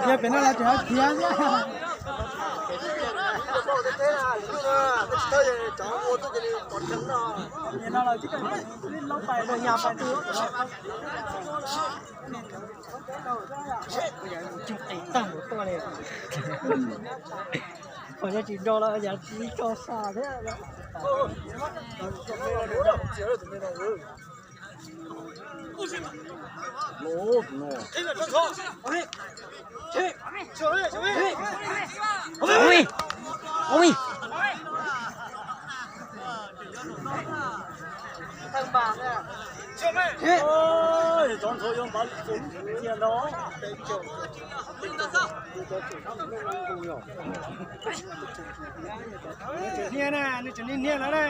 Yog pem no los tseem khiav thiab. Pem no los tsis, lub pais nyas pais tus. Tag mus tuaj li. Qhov no tsis nrau los yam tsis tso sa thiab. Nws tseem hnia na, nws tseem hnia lawm na.